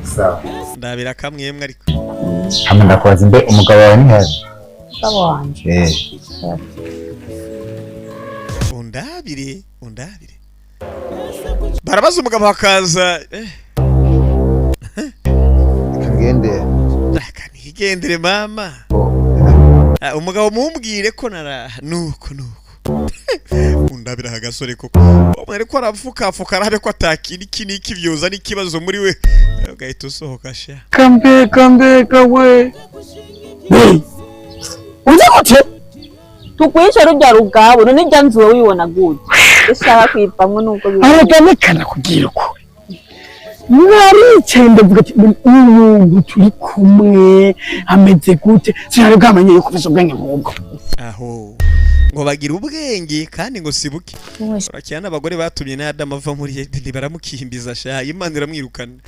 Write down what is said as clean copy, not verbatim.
Sawa. Ndabira kamwemwe ariko. Hama ndakubaza, mbe umugabo wawe ni hehe? Umugabo wanje? Eh. Undabire, undabire. Barabaza umugabo hakaza Kagende. Reka nigendere mama. Ah, umugabo mumbwire ko nara nuko nuko undabira aka gasore koko, umwe ariko arapfukafuka arabe ko atakiri iki n'iki byoza n'ikibazo muri we, ugahita usohoka sha. Kambega mbega we! Hey! Uzi gute? Tukwice rujya rugabo none ijya nzu wowe uyibona gute? Ushaka kuyivamwo nubwo bibona. Arega kubwira ukuri, naricaye ndavuga ati: "Umuntu turi kumwe ameze gute?" Sinari bwamenye yuko ufise ubwenge nk'ubwo. Aho ngo bagira ubwenge kandi ngo sibuke urakina n'abagore batumye na Adamu ava muri Edeni, baramukimbiza sha, Imana iramwirukana.